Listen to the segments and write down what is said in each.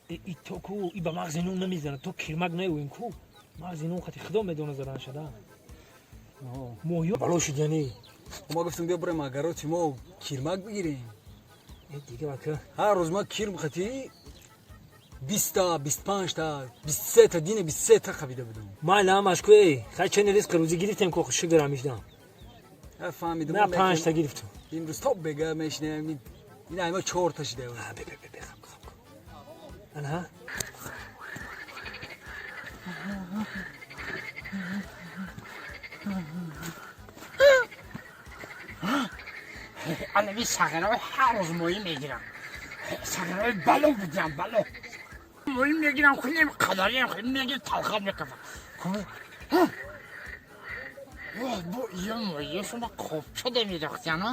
И то ку и ба мағзи нун намезанад, то кирмак наёем ку. Мағзи нун хати худо медона задан шада. Моҳиё бало шуд яъне. Ма гуфтам, биё бирем огороди мо, кирмак бигирем. Э, дига вака. Ҳар рӯз ма кирм хати 20-та, 25-та, 23-та, дине 23-та хабида будам. Майла, ҳамаш ку, эй, хай, чени ризқи рӯзӣ гирифтем ку, шугр ҳамишдам. Ҳа, фаҳмидам. На, панҷта гирифтам. Имрӯз то бега мешинем, ин айма чорта шида. Бе, бе, бе, бе, хаб, хаб. Ана. Алави сағираҳои ҳар рӯз моҳӣ мегирам. Сағираҳои бало будиям, бало. Моҳӣ мегирам, хунем қадариам мегир, талхат мекафам. Бо ё моҳиёшона қопча демедохтяна.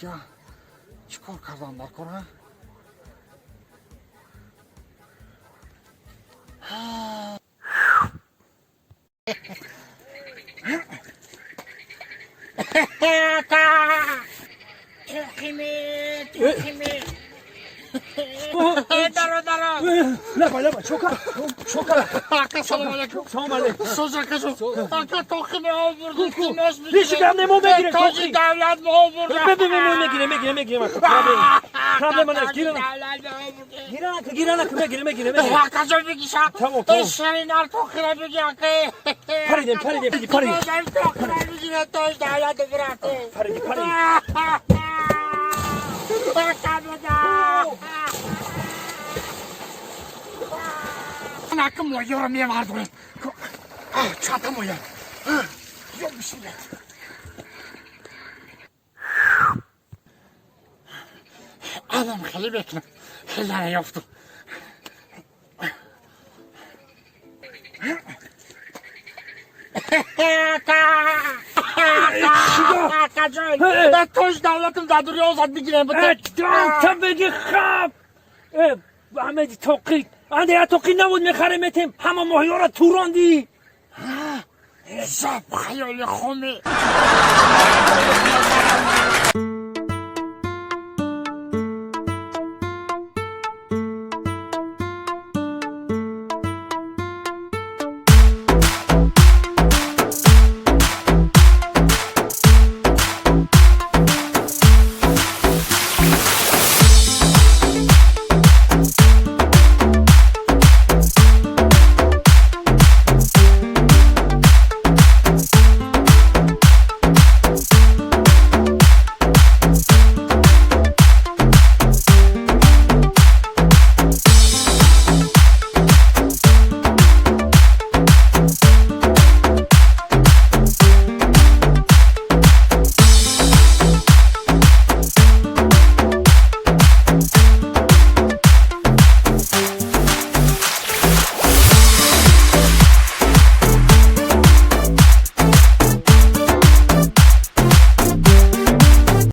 Ҷа чӣ кор кардам дар кора? Тухими, тухими. Даро, даро. Лаба, лаба, чока, чока. Ака, салом алейкум. Салом алейкум. Соз, ака, соз. Ака, тухими овурду, илтимос. Ҳеҷ гап не, мо мегирем. Тоҷи давлат мо овурда. Бе, бе, мо мегирем, мегирем, мегирем. Проблема нест, гирана. Гирана, гирана, мегирем, мегирем, мегирем. Ака ҷон, бигиша. Тамом, тамом. Ширинар тухира биги, ака. Паридем, паридем, паридем. Тухира бигире, тоҷ давлат бираку. Париди, париди. Ака, буда. Ака, моёро мевардорем. Чата моё. Ё бисмилла. Адам хеле мекунам. Хеле наёфтум. Ака ҷон, тоҷ давлатам дар дунё озад бигирем. Та беги, хаб. Э, Аҳмеди тоқӣ. Анде я тоқӣ набуд, мехарем, метем. Ҳама моҳиёро турондӣ. Зоб хаёли хуми.